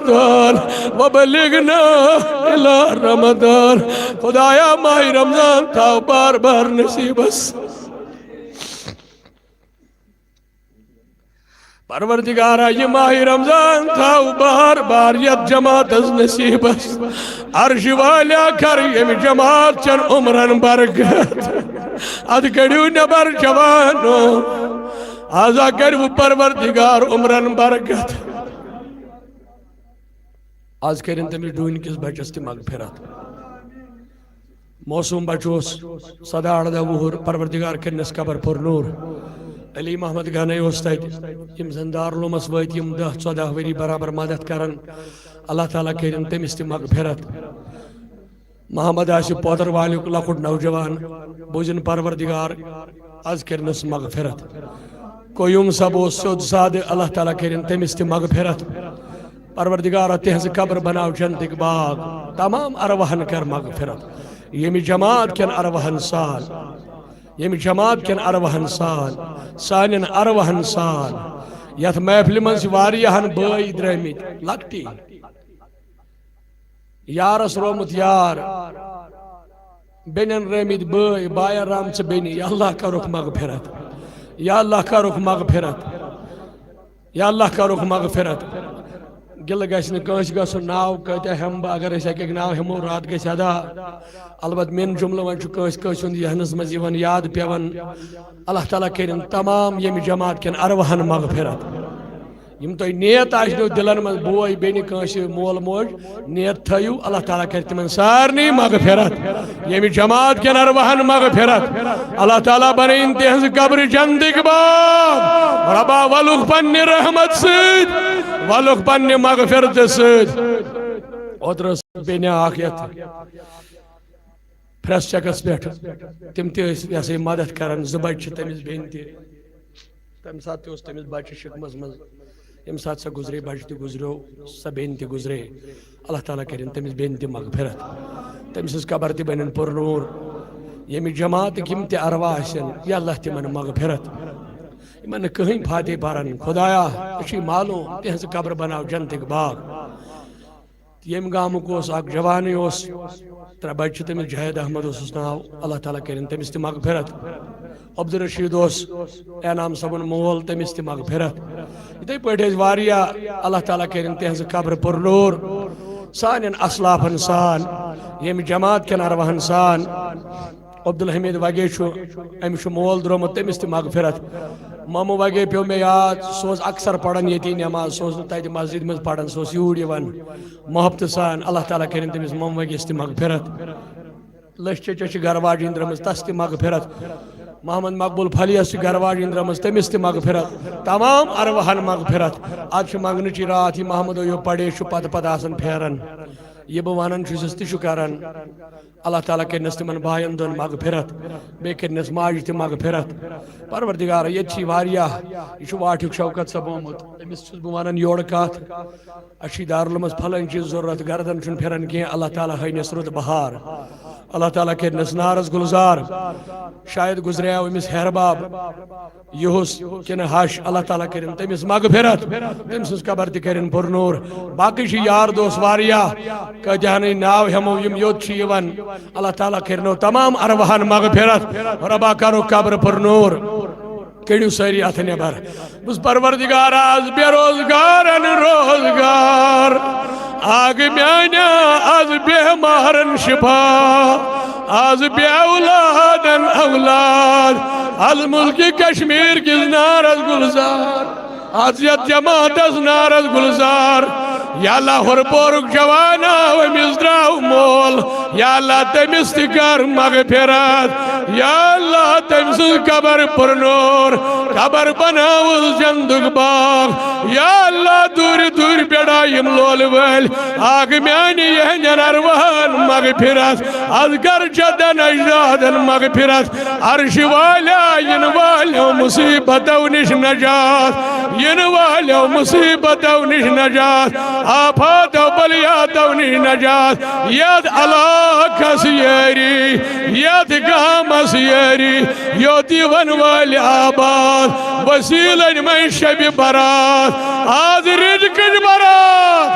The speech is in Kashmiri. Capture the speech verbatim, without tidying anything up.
رمضان وبلغنا إلى رمضان. خدایا، ماہِ رمضان تھاو بار بار نصیبس. پروردگارا، یہِ ماہِ رمضان تھاو بار بار یتھ جماعتس نصیبس. عرشہِ والیا، کر ییٚمہِ جماعت چٮ۪ن عمرن برکت. اتھ کٔڑِو نٮ۪بر جوانو، آزا کٔرِو پروردگار عمرن برکت. آز کٔرِن تٔمِس ڈوٗنۍ کِس بچس تہِ مغفرت۔ معصوم بچہٕ اوس سداہ ارداہ وُہُر، پروردگار کٔرنس قبر پر نور۔ علی محمد گنے اوس تتہِ، یِم زن دارالعلومس وٲتۍ، یِم دَہ ژۄداہ ؤری برابر مدد کران۔ اللہ تعالیٰ کٔرِن تٔمِس تہِ مغفرت۔ محمد آسہِ پوتر والیُک لۄکُٹ نوجوان، بوٗزِن پروردگار از کٔرنس مغفرت۔ قیوم صٲب اوس سیوٚد سادٕ، اللہ تعالیٰ کٔرِن تٔمِس تہِ مغفرت۔ پروردگارا، تِہنٛز قبر بناو جنتٕکۍ باغ، تمام ارواحن کر مغفرت۔ ییٚمہِ جماعت کٮ۪ن ارواحن سان، ییٚمہِ جماعت کٮ۪ن ارواحن سان، سانٮ۪ن ارواحن سان۔ یتھ محفلہِ منٛز چھِ واریاہن بٲے درٲمٕتۍ، لۄکٹی یارس رومُت یار، بیٚنٮ۪ن رٲمٕتۍ بٲے، باین رامژٕ بیٚنہِ، یا اللہ کرُکھ مغفرت، یا اللہ کرُکھ مغفرت، یا اللہ کرُکھ مغفرت۔ گِلہٕ گژھِ نہٕ کٲنٛسہِ گژھُن، ناو کۭتیاہ ہٮ۪مہٕ بہٕ، اگر أسۍ اکہِ اکہِ ناو ہٮ۪مو، راتھ گژھِ ادا۔ البتہ مین جملہٕ وۄنۍ چھُ کٲنٛسہِ کٲنٛسہِ ہُنٛد ذہنس منٛز یِوان، یاد پٮ۪وان۔ اللہ تعالیٰ کٔرِن تمام ییٚمہِ جماعت کٮ۪ن ارواحن مغفرت۔ یِم تۄہہِ نیت آسنو دِلن منٛز، بوے، بیٚنہِ، کٲنٛسہِ مول موج، نیت تھٲیِو، اللہ تعالیٰ کرِ تِمن سارنٕے مغفرت۔ ییٚمہِ جماعت کٮ۪ن ارواحن مغفرت۔ اللہ تعالیٰ بنٲیِن تِہنٛز قبرِ جنتٕکۍ باغ۔ رۄبا، ولُکھ پننہِ رحمت سۭتۍ، ولُکھ پننہِ مغفرت سۭتۍ۔ اوترٕ ٲس بیٚنہِ اکھ یتھ پریس چیکس پٮ۪ٹھ، تِم تہِ ٲسۍ، یہِ ہسا یہِ، مدد کران۔ زٕ بچہِ چھِ تٔمِس بیٚنہِ تہِ۔ تَمہِ ساتہٕ تہِ اوس تٔمِس بچہِ شِکمس منٛز۔ ییٚمہِ ساتہٕ سۄ گُزرے، بچہِ تہِ گُزریو، سۄ بیٚنہِ تہِ گُزرے۔ اللہ تعالیٰ کٔرِن تٔمِس بیٚنہِ تہِ مغفرت، تٔمۍ سٕنٛز قبر تہِ بنن پر نور۔ ییٚمہِ جماعتٕکۍ یِم تہِ ارواح آسن، یا اللہ تِمن مغفرت۔ یِمن نہٕ کٕہٕنۍ فاتحہ پرن، خدایا، ژےٚ چھُے معلوم، تِہنٛز قبر بناو جنتٕکۍ باغ۔ ییٚمہِ گامُک اوس اکھ جوانٕے اوس، ترٛےٚ بچہِ چھِ تٔمِس، جاوید احمد اوسُس ناو، اللہ تعالیٰ کٔرِن تٔمِس تہِ مغفرت۔ عبدالرشید اوس انعام صٲبُن مول، تٔمِس تہِ مغفرت۔ یِتھے پٲٹھۍ ٲسۍ واریاہ، اللہ تعالیٰ کٔرِن تِہنٛزٕ قبرٕ پر نور۔ سانٮ۪ن اسلافن سان، ییٚمہِ جماعت کٮ۪ن ارواحن سان۔ عبدالحمید وگے چھُ، أمِس چھُ مول درٛامُت، تٔمِس تہِ مغفرت۔ مامہٕ وگے پیوٚو مےٚ یاد، سُہ اوس اکثر پران ییٚتی نٮ۪ماز، سُہ اوس نہٕ تتہِ مسجد منٛز پران، سُہ اوس یوٗرۍ یِوان محبتہٕ سان۔ اللہ تعالیٰ کٔرِن تٔمِس مامہٕ وگیس تہِ مغفرت۔ لٔچھ چچس چھِ گرٕ واجِنۍ درٛامٕژ، تس تہِ مغفرت۔ محمد مقبول پھلیس چھِ گرٕ واجِنۍ درٛامٕژ، تٔمِس تہِ مغفرت۔ تمام ارواحن مغفرت۔ از چھِ منگنٕچی راتھ، یہِ محمد ایوب پڑے چھُ پتہٕ پتہٕ آسان پھیران۔ یہِ بہٕ ونان چھُسس تہِ چھُ کران۔ اللہ تعالیٰ کٔرنس تِمن باین دۄن مغفرت، بیٚیہِ کٔرنس ماجہِ تہِ مغفرت۔ پروردگارا، ییٚتہِ چھِ واریاہ، یہِ چھُ واٹھیُک شوکت صٲب آمُت، أمِس چھُس بہٕ ونان یورٕ کتھ۔ اَسہِ چھِ دارالعلومس پھلٲنۍ چیٖز ضروٗرت، گردن چھُنہٕ پھِران کینٛہہ۔ اللہ تعالیٰ ہٲینس رُت بہار، اللہ تعالیٰ کٔرنس نارس گُلزار۔ شاید گُزریو أمِس ہیرباب، یُہُس کِنہٕ ہش، اللہ تعالیٰ کٔرِن تٔمِس مغفرت، تٔمۍ سٕنٛز قبر تہِ کٔرِن پر نور۔ باقٕے چھِ یار دوس واریاہ، کٲتیٛاہ نٕے ناو ہٮ۪مو، یِم یوٚت چھِ یِوان۔ اللہ تعالیٰ کٔرِنو تمام ارواحن مغفرت۔ رۄبا کرو قبر پر نور۔ کٔڑِو سٲری اَتھٕ نٮ۪بر۔ بہٕ چھُس پروردگار، از بے روزگارن روزگار، آگ میانیا، از بیمارن شفا، از بے اولادن اولاد، از ملک کشمیر کِس نارس گلزار، از یتھ جماعتس نارس گلزار۔ یا اللہ، ہُرپورُک جوان آو، أمِس درٛاو مول۔ یا اللہ، تٔمِس تہِ کر مغفرت۔ یا اللہ، تٔمۍ سٕنٛز قبر پر نور، قبر بناوُس جنتُک باغ۔ یا اللہ، دوٗرِ دوٗرِ پٮ۪ٹھ آے یِم لولہٕ وٲلۍ، آکھ میانہِ یِہنٛدٮ۪ن ارواحن مغفرت، از کر جدن اجدادن مغفرت۔ عرشہِ والیا، یِنہٕ والیو مصیبتو نِش نجات، یِنہٕ والیو مصیبتو نِش نجات، آفاتو بلیاتو نِش نجات۔ یتھ علاقس یٲری، یتھ گامس یٲری، یوت یِوان وٲلۍ آباد، وسیلن منٛز شبِ برات، آز رزقٕچ برات۔